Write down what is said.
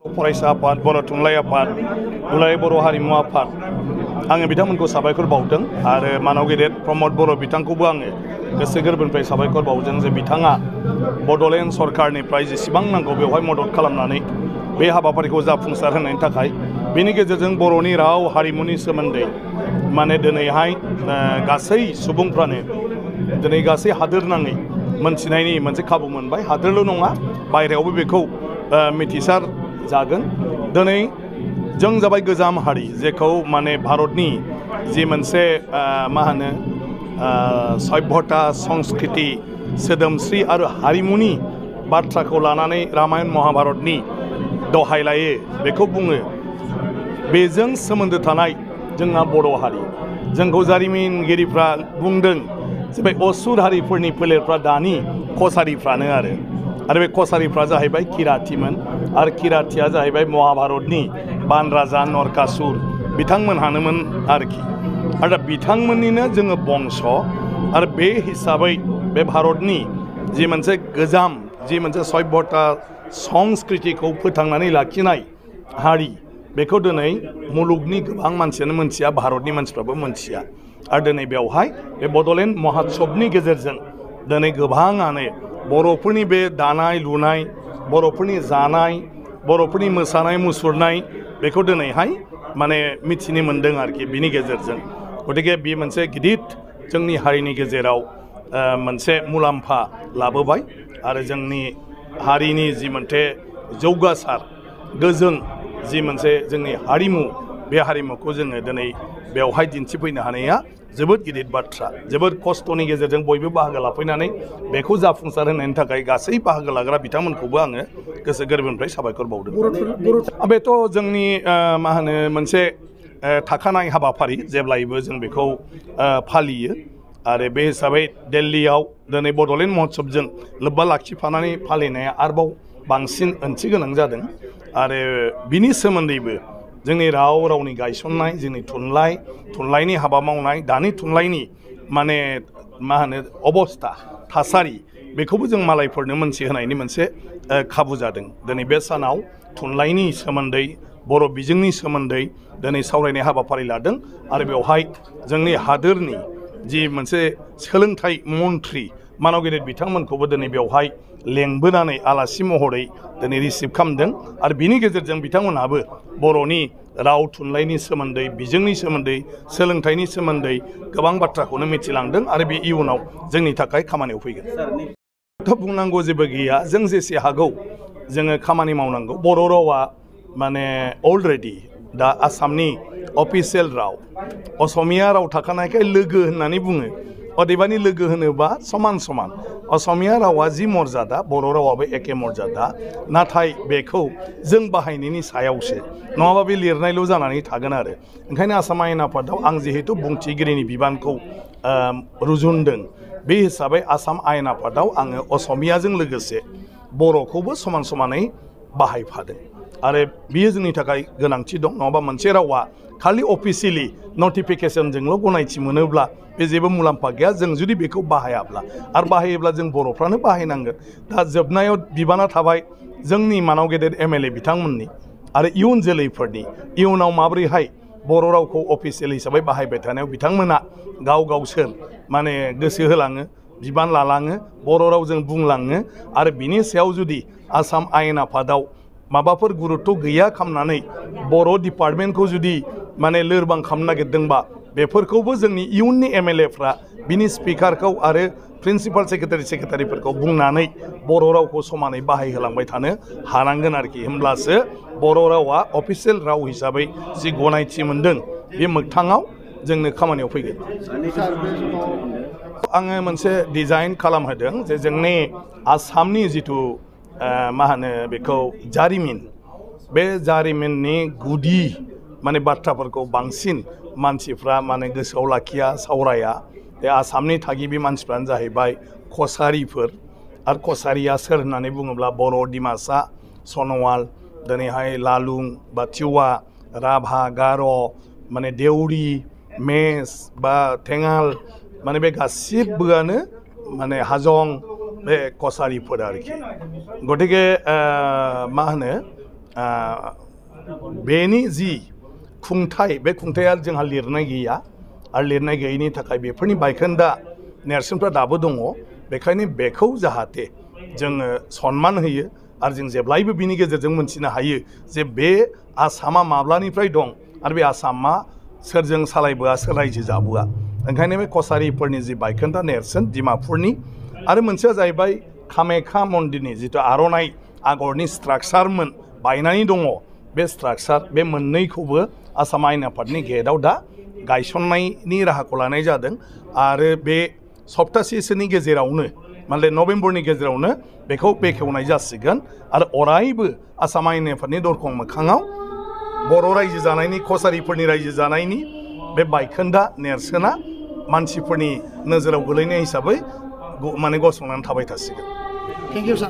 फरायसा आफाद बर' थुनलाइ आफाद दुलाराय बर' हारिमु आफाद आङो बिथांमोनखौ साबायखर बावदों आरो मानाव गेदेर प्रमद बर' बिथांखौबो आङो गोसो गोरबोनिफ्राय साबायखर बावदों जे बिथाङा बड'लेण्ड सरकारनिफ्राय जेसेबां नांगौ बेवहाय मदद खालामनानै बे हाबाफारिखौ जाफुंसार होनायनि थाखाय बेनि गेजेरजों बर'नि राव हारिमुनि सोमोन्दै माने दिनैहाय गासै सुबुंफ्रानो दिनै गासै हादोरनाङै मोनथिनायनि मोनसे खाबु मोनबाय हादोरल' नङा बायरायावबो बेखौ मिथिसार जागोन दिनै जों जाबाय गोजाम हारि जेखौ माने भारतनि जि मोनसे मा होनो सभ्यता संस्कृति सोदोमस्रि आरो हारिमुनि बाथ्राखौ लानानै रामायण महाभारतनि दहाय लायो बेखौ बुङो बेजों सोमोन्दो थानाय जोंहा बर' हारि जोंखौ जारिमिनगिरिफ्रा बुंदों जे बे असुर हारिफोरनि फोलेरफ्रा दानि कसारिफ्रानो आरो बे कसारिफ्रा जाहैबाय किरातिमोन आरो किरातिया जाहैबाय महाभारतनि बान राजा नरकासुर बिथांमोनहानोमोन आरोखि आरो बिथांमोननिनो जोङो बंश आरो बे हिसाबै बे भारतनि जि मोनसे गोजाम जि मोनसे सभ्यता संस्कृतिखौ फोथांनानै लाखिनाय हारि बेखौ दिनै मुलुगनि गोबां मानसियानो मोनथिया भारतनि मानसिफ्राबो मोनथिया आरो दिनै बेवहाय बे बड'लेण्ड महोत्सबनि गेजेरजों दिनै गोबाङानो बर'फोरनि बे दानाय लुनाय बर'फोरनि जानाय बर'फोरनि मोसानाय मुसुरनाय बेखौ दिनैहाय माने मिथिनो मोन्दों आरोखि बिनि गेजेरजों गतिके बे मोनसे गिदिर जोंनि हारिनि गेजेराव मोनसे मुलाम्फा लाबोबाय आरो जोंनि हारिनि जि मोनसे जौगासार गोजों जि मोनसे जोंनि हारिमु बे हारिमुखौ जोङो दिनै बेवहाय दिन्थिफैनो हानाया जोबोद गिदिर बाथ्रा जोबोद खस्थ'नि गेजेरजों बयबो बाहागो लाफैनानै बेखौ जाफुंसार होनायनि थाखाय गासै बाहागो लाग्रा बिथांमोनखौबो आङो गोसो गोरबोनिफ्राय साबायखर बावदों बेथ' जोंनि मा होनो मोनसे थाखानाय हाबाफारि जेब्लायबो जों बेखौ फालियो आरो बे हिसाबै दिल्लीयाव दिनै बड'लेण्ड महोत्सबजों लोब्बा लाखिफानानै फालिनाया आरोबाव बांसिन ओंथि गोनां जादों आरो बिनि सोमोन्दैबो जोंनि रावनि गायसननाय जोंनि थुनलाइनि हाबा मावनाय दानि थुनलाइनि माने मा होनो अबस्था थासारि बेखौबो जों मालायफोरनो मोनथिहोनायनि मोनसे खाबु जादों दिनै बे सानाव थुनलाइनि सोमोन्दै बर' बिजोंनि सोमोन्दै दिनै सावरायनाय हाबाफारि लादों आरो बेवहाय जोंनि हादोरनि जि मोनसे सोलोंथाइ मन्थ्रि मानाव गेदेर बिथांमोनखौबो दिनै बेवहाय लेंबोनानै आलासि महरै दिनै रिसिभ खालामदों आरो बिनि गेजेरजों बिथांमोनहाबो बर'नि राव थुनलाइनि सोमोन्दै बिजोंनि सोमोन्दै सोलोंथाइनि सोमोन्दै गोबां बाथ्राखौनो मिथिलांदों आरो बे इयुनाव जोंनि थाखाय खामानियाव फैगोन थ' बुंनांगौ जेबो गैया जों जेसे हागौ जोङो खामानि मावनांगौ बर' रावा माने अलरेडि दा आसामनि अफिसियेल राव असमिया राव थाखानायखाय लोगो होननानै बुङो अदेबानि लोगो होनोबा समान समान असमिया रावा जि मर्यादा बर' रावाबो एखे मर्यादा नाथाय बेखौ जों बाहायनायनि सायावसो नङाबा बे लिरनायल' जानानै थागोन आरो ओंखायनो आसाम आयेन आफादाव आं जिहेतु बुंथिगिरिनि बिबानखौ रुजुनदों बे हिसाबै आसाम आयेन आफादाव आङो असमियाजों लोगोसे बर'खौबो समान समानै बाहायफादों आरो बियो जोंनि थाखाय गोनांथि दं नङाबा मोनसे रावा खालि अफिसियेलि नटिफिकेसनजोंल' गनायथि मोनोब्ला बे जेबो मुलाम्फा गैया जों जुदि बेखौ बाहायाब्ला आरो बाहायोब्ला जों बर'फ्रानो बाहायनांगोन दा जोबनायाव बिबाना थाबाय जोंनि मानाव गेदेर एमएलए बिथांमोननि आरो इयुन जोलैफोरनि इयुनाव माबोरैहाय बर' रावखौ अफिसियेल हिसाबै बाहायबाय थानायाव बिथांमोना गावसोर माने गोसो होलाङो बिबान लालाङो बर' रावजों बुंलाङो आरो बिनि सायाव जुदि आसाम आयेन आफादाव माबाफोर गुरुत्व गैया खालामनानै बर' डिपार्टमेन्टखौ जुदि माने लोरबां खालामनो नागिरदोंबा बेफोरखौबो जोंनि इयुननि एमएलएफ्रा बिनि स्पिकारखौ आरो प्रिन्सिपाल सेक्रेटारिफोरखौ बुंनानै बर' रावखौ समानै बाहायहोलांबाय थानो हानांगोन आरोखि होमब्लासो बर' रावा अफिसियेल राव हिसाबै जि गनायथि मोनदों बे मोगथाङाव जोंनो खामानियाव फैगोन आङो मोनसे डिजाइन खालामहोदों जे जोंनि आसामनि जिथु मा होनो बेखौ जारिमिन बे जारिमिननि गुदि माने बाथ्राफोरखौ बांसिन मानसिफ्रा माने गोसोआव लाखिया सावराया बे आसामनि थागिबि मानसिफ्रानो जाहैबाय कसारिफोर आरो कसारिया सोर होननानै बुङोब्ला बर' डिमासा सन'वाल दिनैहाय लालुं बा तिवा राभा गार' माने देउरि मेस बा थेङाल माने बे गासिबोआनो माने हाजं बे कसारिफोर आरोखि गतिके मा होनो बेनि जि खुंथाय बे खुंथाया जोंहा लिरनाय गैया आरो लिरनाय गैयैनि थाखाय बेफोरनि बायखोन्दा नेरसोनफ्रा दाबो दङ बेखायनो बेखौ जाहाथे जोङो सनमान होयो आरो जों जेब्लायबो बिनि गेजेरजों मोनथिनो हायो जे बे आसामा माब्लानिफ्राय दं आरो बे आसामा सोरजों सालायबोआ सोर रायजो जाबोआ ओंखायनो बे कसारिफोरनि जि बायखोन्दा नेरसोन डिमापुरनि आरो मोनसेया जाहैबाय कामाख्या मन्दिरनि जिथु आर'नाइ आगरनि स्ट्राक्चारमोन बायनानै दङ बे स्ट्राक्चार बे मोननैखौबो आसाम आयेन आफादनि गेटआव दा गायसननायनि राहाखौ लानाय जादों आरो बे सप्तासेसोनि गेजेरावनो माने नभेम्बरनि गेजेरावनो बेखौ बेखेवनाय जासिगोन आरो अरायबो आसाम आयेन आफादनि दरखं मोखाङाव बर' रायजो जानायनि कसारिफोरनि रायजो जानायनि बे बायखोन्दा नेरसोना मानसिफोरनि नोजोराव गोलैनाय हिसाबै माने गसंनानै थाबाय थासिगोन। Thank you sir.